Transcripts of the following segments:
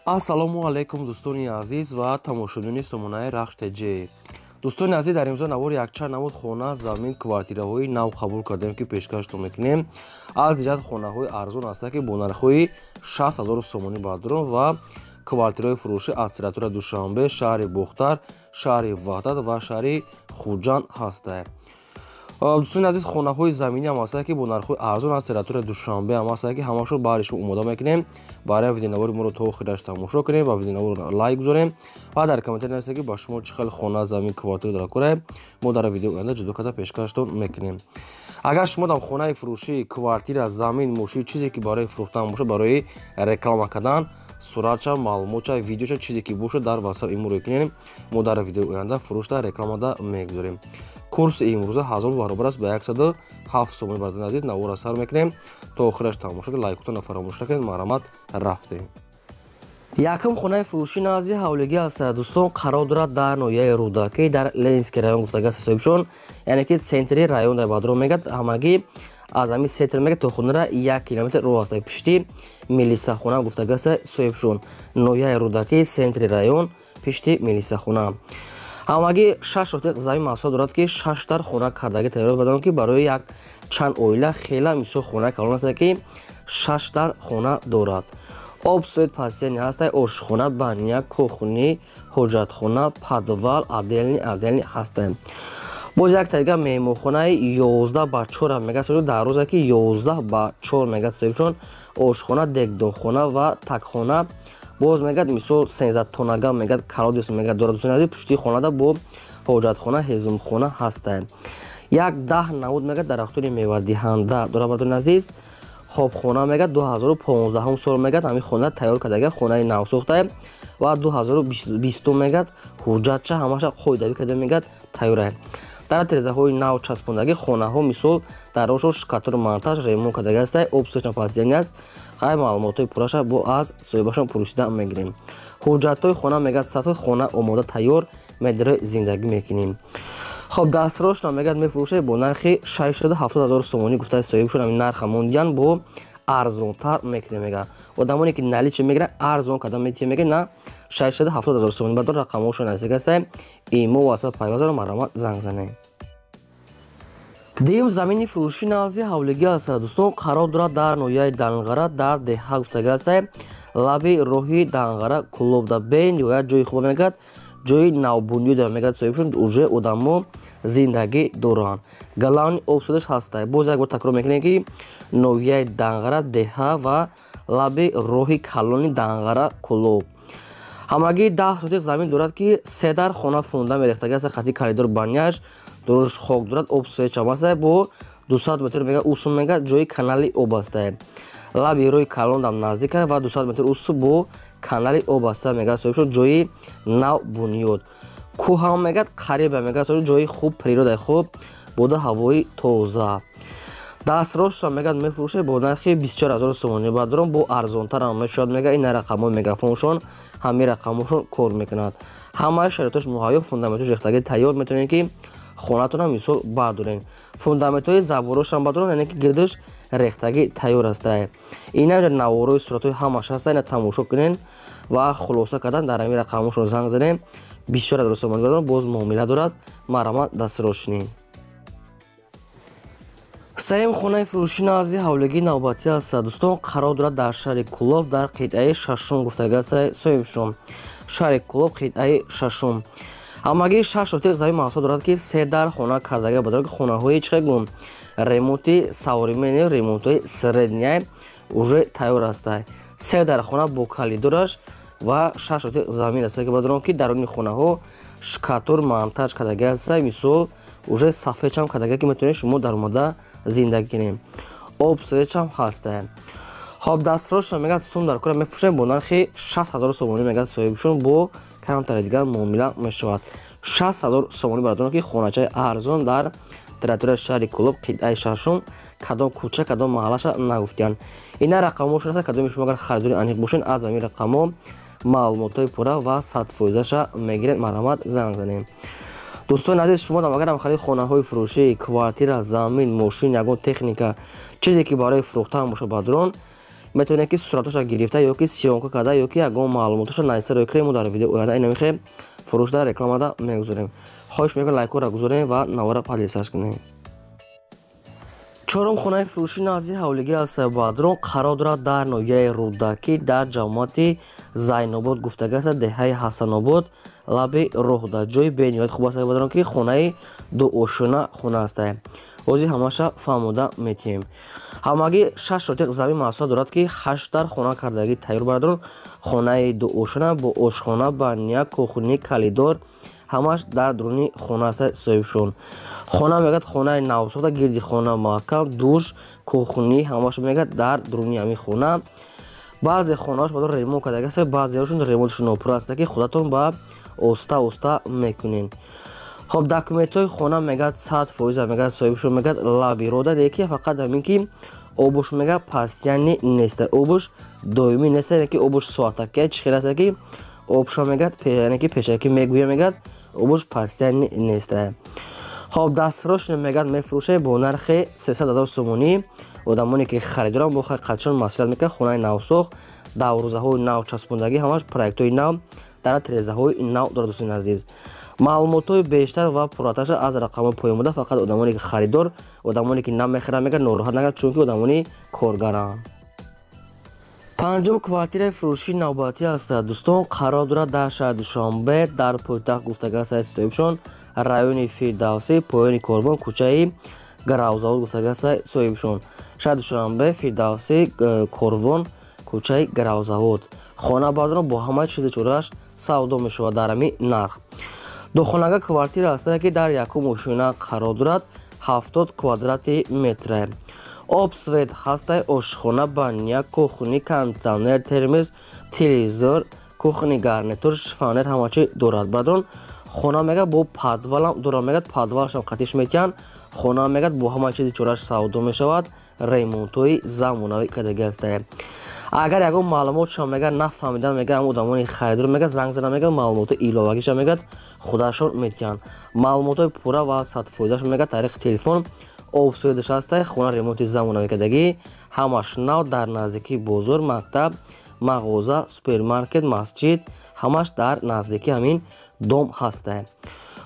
Ассалому алайкум, дӯстони азиз ва тамошобинони сомонаи Рахш ТЖ. Дӯстони азиз, дар имрӯза навори якчанд намуд хона, замин, квартираҳои нав қабул кардем, ки пешкаштон мекунем. Аз ҷиҳат хонаҳои арзон ҳастанд, ки бо нархҳои 60 0 сомонӣ бардорон, ва квартираҳои фурӯшӣ аз территорияи Душанбе, шаҳри Бохтар, шаҳри Ваҳдат ва шаҳри Хуҷанд ҳастанд. Дӯстони азиз, хонаҳои заминӣ ҳам ҳастанд, ки бо нархҳои арзон аз территорияи Душанбе ҳам ҳастанд, ки ҳамашро баҳри шумо омода мекунем. Барои видеонавори моро то охираш тамошо кунем ва видеонаворро лайк гузорем ва дар комментария нависед, ки ба шумо чӣ хел хона, замин, квартира дар кора. Мо дар видео оянда ҷудо карда пешкаштон мекунем. Агар шумо дар хонаи фурӯшӣ, квартира, замин, мошин, чизе ки барои фурӯхтан бошад, барои реклама кардан, суратча, маълумотча, видеоча, чизе ки бошад, дар ватсап имрӯ кунем. Мо дар видеои оянда фурӯшда, рекламада мегузорем. Курси имрӯза 1000 баробар аст ба 107 сомонӣ. Бародарони азиз, наворро сар мекунем, то охираш тамошо кунед, лайкотонро фаромӯш накунед. Марҳамат, рафтем. Якум хонаи фурӯшӣ назди ҳавлигӣ аст, дӯстон, қарор дорад дар ноҳияи Рӯдакӣ, дар Ленинский район гуфтага аст соҳибшон, яъне ки центри район дар бадрон мегӯяд. Ҳамагӣ аз ҳамин центр мегӯяд то хонара 1 километр роҳ аст, пишти милисахона гуфтага аст соҳибшон. Ноҳияи Рӯдакӣ, центри район, пишти милисахона. Ҳамагӣ 6 сотиқ замин маҳсулот дорад, ки 6 дар хона кардагӣ тайёр бадарон, ки барои як чанд оила хела мисол хона калон аст, ки 6 дар хона дорад. Об, свет постоянный ҳаста, ошхона, баня, кухни, ҳоҷатхона, подвал отдельный ҳастанд. Боз як тайга меҳмонхонаи 11 ба 4 мега, дар рӯза ки 11 ба 4 мега соҳибшон, ошхона, дегдонхона ва такхона. Боз мегӯяд, мисол, 13 тонага мегӯяд, колодец мегӯяд дорад. Дӯстони азиз, пушти хонада бо ҳоҷатхона, ҳезумхона ҳастанд. Як 10 намуд мегӯяд дарахтони мевадиҳанда дорад, бародарони азиз. Хобхона мегӯяд 2015 сол мегӯяд ҳамин хона тайёр кардага, хонаи навсохта, ва 2020 мегӯяд ҳуҷҷатча ҳамаша қоидавӣ карда мегӯяд тайёра. Дар тирезаҳои нав часпондагӣ хонаҳо, мисол, дарошо штукатур, монтаж, ремонт кардага аст, об свет постоянный аст. Хай, маълумотҳои пурраша бо аз соҳибашон пурсида мегирем. Ҳуҷҷатҳои хона мегӯяд сатҳи хона омода, тайёр, медарои зиндагӣ мекунем. Хоб, дастрошна мегӯяд мефурӯшад бо нархи 670 0 сомонӣ гуфтаи соҳибшон. Ҳамин нарха мондиян, бо арзонтар мекунем мегӯяд. Одамоне ки наличие мегиранд, арзон карда метиҳем мегӯяд, на 670 0 сомонӣ. Бадор рақамҳошон наздик ҳастем, имо, ватсап пайвастро, марҳамат, занг занед. Дуюм замини фурӯшӣ назди ҳавлигӣ аст, дӯстон, қарор дорад дар ноҳияи Данғара, дар деҳа гуфтага аст, лаби роҳи Данғара Кулобда. Бениҳоят ҷои хуба мегӯяд, ҷои навбунёда мегӯяд соҳибшон, уже одамо зиндагӣ доранд. Главный об свет аш ҳаста. Боз як бор такрор мекунем, ки ноҳияи Данғара, деҳа ва лаби роҳи калони Данғара Кулоб. Ҳамагӣ 10 сотиқ замин дорад, ки се дар хона фундамент рехтага аст, хати коридор, баня ш дуруш хок дорад, об свет чам аст. Бо 200 метр мега усу мега ҷои канали об аст, лаби роҳи калон дам наздик ва 200 метр усу бо канали об аст мега соҳибшон. Ҷои нав бунёд, кӯҳам мегӯяд қариба мегӯяд, ҷои хуб, природаи хуб, бода ҳавои тоза. Дастрошро мегӯяд мефурӯшад бо нархи 24 0 сомонӣ, баъдорон бо арзонтарам мешавад мега. Ин рақамҳои мегафоншон, ҳамин рақамҳошон кор мекунад. Ҳамаи шароитош муҳайё, фундаментош рехтагӣ тайёр, метавонед, ки хонатонам мисол бардорен, фундаментҳои заборошам бардорон, яъне ки гирдаш рехтагӣ тайёр аста. Ина наворои суратҳои ҳамаш ҳаста, ина тамошо кунен ва хулоса кардан дар ҳамин рақамҳошон занг занем. 24 0 сомонӣ бардорон, боз муомила дорад, марҳамат, дастрош шинед. Сеюм хонаи фурӯшӣ назди ҳавлигии навбатӣ аст, дӯстон, қарор дорад дар шаҳри Кулоб, дар қитъаи шашум гуфтага аст соҳибшон. Шаҳри Кулоб, қитъаи шашум. Ҳамагӣ 6 сотиқ замин маҳсулот дорад, ки се дар хона кардага бадорад, ки хонаҳои чӣ гум ремонти современный, ремонтҳои средний уже тайёр аст. Се дар хона бо коридораш ва 6 сотиқ замин аст, ки бадрон ки даруни хонаҳо штукатур, монтаж кардага аст, мисол, уже сафедчам кардага, ки метавонед шумо даромада зиндагӣ кунем. Об свет чам ҳаста. Хоб, дастрошро мегӯяд сум дар кора мефурӯшем бо нархи 60 0 сомонӣ мегӯяд соҳибшон, бо камтари дигар муомила мешавад. 60 0 сомонӣ, бародарон, ки хоначаи арзон дар территорияи шаҳри Кулоб, қитъаи шашум, кадом кӯча, кадом маҳаллаша нагуфтиянд. Ина рақамҳошон аст. Кадоми шумо агар харидори аниқ бошед, аз ҳамин рақамҳо маълумотҳои пурра ва 100%-аша мегиред, марҳамат, занг занем. Дӯстони азиз, шумо агарам харид хонаҳои фурӯшӣ, квартира, замин, мошин, ягон техника, чизе ки барои фурӯхтан бошад, бадрон Метавонед ки суратоша гирифта ё ки съёмка карда, ё ки ягон маълумотоша нависта рӯй кунем, мо дар видео оянда ина фурӯшда рекламада мегузорем. Хоҳиш мекунем, лайкҳоро гузорем ва навора поделиться кунем. Чорум хонаи фурӯшӣ назди ҳавлигӣ аст, бародарон, қарор дорад дар ноҳияи Рӯдакӣ, дар ҷамоати Зайнобод гуфтага аст, деҳаи Ҳасанобод, лаби роҳда. Ҷои бениҳоят хуб аст, бародарон, ки хонаи дуошёна хона аст. Ҳозир ҳамаша фаҳмода метиҳем. Ҳамагӣ 6 сотиқ замин масоҳат дорад, ки 8 дар хона кардагӣ тайёр, бародарон. Хонаи дуошёна бо ошхона, баня, кухни, коридор, ҳамаш дар дуруни хона аст соҳибшон. Хона мегӯяд хонаи навсохта, гирди хона маҳкам, душ, кухни, ҳамаш мегӯяд дар дуруни ҳамин хона. Баъзе хонаҳош бадор ремонт кардаги аст, баъзеҳошон ремонтшон нопурра аст, ки худатон ба оста оста мекунед. Хоб, документҳои хона мегӯяд 100%, мегӯяд соҳибшон, мегӯяд лаби рода, леки фақат ҳамин ки обуш мегӯяд постоянный нест, обуш доимӣ нест, яке обуш соатаке чӣ хел аст, ки обша мегӯяд, яъне ки пешакӣ мегӯя, мегӯяд обуш постоянный нест. Хоб, дастрош мегӯяд мефурӯшад бо нархи 300 000 сомонӣ. Одамоне ки харидоранд, бо қатшон маслиҳат мекунад. Хонаи навсохт, даврӯзаҳои нав часпондагӣ, ҳамаш проектҳои нав, дар терезаҳои нав дорад. Дӯстони азиз, маълумотҳои бештар ва пурратарша аз рақамҳои поён буда. Фақат одамоне ки харидор, одамоне ки намехаранд, мегӯяд нороҳат накард, чунки одамони коргаранд. Панҷум квартираи фурӯшии навбатӣ аст, дӯстон, қарор дорад дар шаҳри Душанбе, дар пойтахт гуфтага аст соҳибшон, райони Фирдавсӣ, поёни корвон, кӯчаи Гаравзавод гуфтага аст соҳибшон. Шаҳри Душанбе, Фирдавсӣ, корвон, кӯчаи Гаравзавод. Хона, бародарон, бо ҳамаи чизи чорааш савдо мешавад дар ҳамин нарх. Духонага квартира аст, ки дар якум ошёна қарор дорад, 70 квадрати метре. Об, свет ҳастай, ошхона, баня, кухни, кондитсионер, термоз, телевизор, кухни гарнитур, шифонер, ҳама чи дорад, бародарон. Хона мегӯяд бо подвалам дорад, мегӯяд подвалашам қатиш метиҳанд. Хона мегӯяд бо ҳама чизи чораш савдо мешавад, ремонтҳои замонавӣ кардагӣ ҳастае. Агар ягон маълумотшам мегӯяд нафаҳмидан, мегӯяд ҳам одамони харидор мегӯяд занг зада, мегӯяд маълумоти иловагиша мегӯяд худашон метиҳанд. Маълумотҳои пурра ва 100%-аш мегӯяд тариқи телефон. Об, свет ҳастай, хона ремонти замонавӣ кардагӣ, ҳамаш нав, дар наздикии бозор, мактаб, мағоза, супермаркет, масҷид, ҳамаш дар наздикии ҳамин дом ҳастай.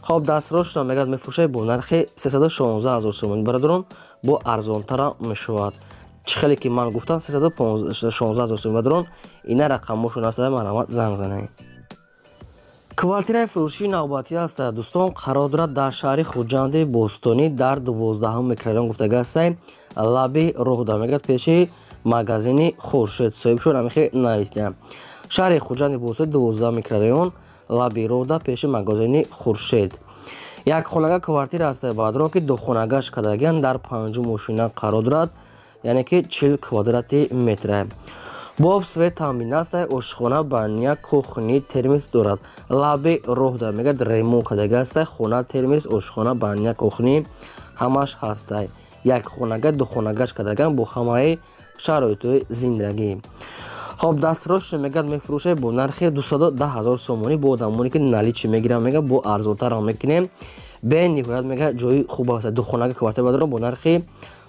Хоб, дастрошро мегӯяд мефурӯшад бо нархи 316 000 сомонӣ, бародарон, бо арзонтара мешавад. Чӣ хеле ки ман гуфтам, 316 000 сомонӣ, бародарон, ина рақамҳошон аст, марҳамат, занг занед. Квартираи фурӯшии навбатӣ аст, дӯстон, қарор дорад дар шаҳри Хуҷанди Бостонӣ, дар 12-ум микрорайон гуфтага ҳастай, лаби роҳда, мегӯяд пеши магазини Хуршед соҳибшон ҳамихе навистиям. Шаҳри Хуҷанди Бостонӣ, 12 микрорайон, лаби роҳда, пеши магазини Хуршед. Як хонага квартира аст, бародарон, ки духонагаш кардагиан, дар панҷум ошёна қарор дорад, яъне ки 40 квадрати метре. Бо об, свет таъмин аст, ошхона, баня, кухни, термос дорад. Лаби роҳда, мегӯяд ремонт кардага аст хона, термос, ошхона, баня, кухни, ҳамаш ҳастай. Як хонага духонагаш кардаган бо ҳамаи шароитҳои зиндагӣ. Хоб, дастрошро мегӯяд мефурӯшад бо нархи 210 000 сомонӣ. Бо одамоне ки наличный мегиранд, мегӯяд бо арзонтарам мекунем. Бениҳоят мегӯяд ҷои хуб аст. Духонага квартира, бародарон, бо нархи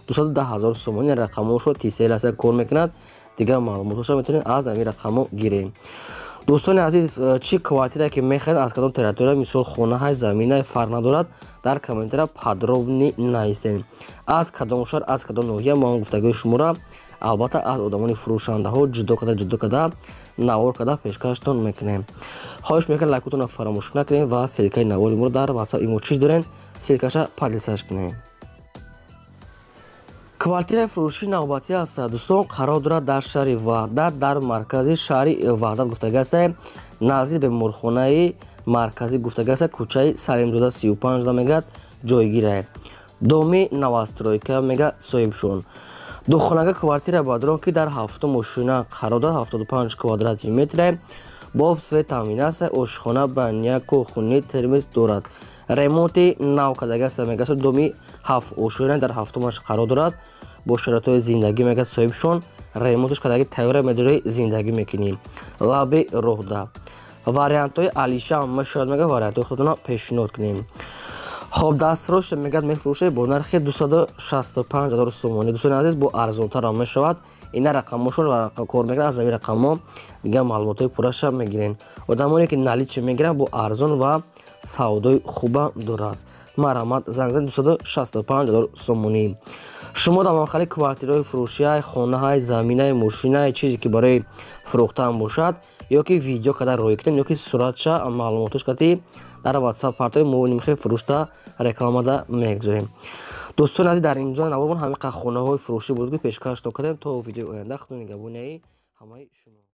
210 000 сомонӣ. Рақамҳошо Тисел аст, кор мекунад. Дигар маълумотҳоша метавонед аз ҳамин рақамҳо гирем. Дӯстони азиз, чӣ квартира ки мехаред, аз кадом территория, мисол хонаҳай, заминай, фарқ надорад, дар комментария подробно нависед, аз кадом шаҳр, аз кадом ноҳия. Мо он гуфтагои шуморо албатта аз одамони фурӯшандаҳо ҷудо карда, ҷудо карда, навор карда пешкаштон мекунем. Хоҳиш мекунем, лайкотонро фаромӯш накунем ва ссылкаи навори моро дар Ватсап, имо чиз дорем, ссылкаша поделиться кунем. Квартираи фурӯшии навбатӣ аст, дӯстон, қарор дорад дар шаҳри Ваҳдат, дар маркази шаҳри Ваҳдат гуфтага аст, назди беморхонаи марказӣ гуфтага аст, кӯчаи Салимзода 35 да мегӯяд ҷойгир, доми новостройка мега соҳибшон. Духонага квартира, бародарон, ки дар ҳафтум ошёна қарор дорад, 75 квадрати метре, бо об, свет таъмин аст, ошхона, баня, кухни, термос дорад. Ремонти нав кардага аст, мегӯяд доми ҳафт ошёна, дар ҳафтумаш қарор дорад, бо шароитҳои зиндагӣ, мегӯяд соҳибшон ремонташ кардаги тайёра, медорӣ зиндагӣ мекунӣ. Лаби роҳда вариантҳои алиша мешавад, мегӯяд вариантҳои худтона пешниҳод кунем. Хоб, дастрош мегӯяд мефурӯшад бо нархи 265 000 сомонӣ. Дӯстони азиз, бо арзонтарам мешавад. Ина рақамошон кор мекунад, аз ҳамин рақамҳо дигар маълумотҳои пурраша мегирен. Одамоне ки наличный мегиранд, бо арзон ва савдои хуба дорад. Марҳамат, занг занед, 265 000 сомонӣ. Шумо дар махали квартираҳои фурӯшиай, хонаҳай, заминай, мошинай, чизе ки барои фурӯхтан бошад, ё ки видео када роӣ кунем, ё ки суратша, маълумотош кати дар WhatsApp партои, мо нимхе фурӯшта рекламада мегузорем. Дӯстони азиз, дар имзои навормон ҳамин қад хонаҳои фурӯшӣ буд, ки пешкаш кардем. То видеои оянда, худо нигаҳбонаи ҳамаи шумо.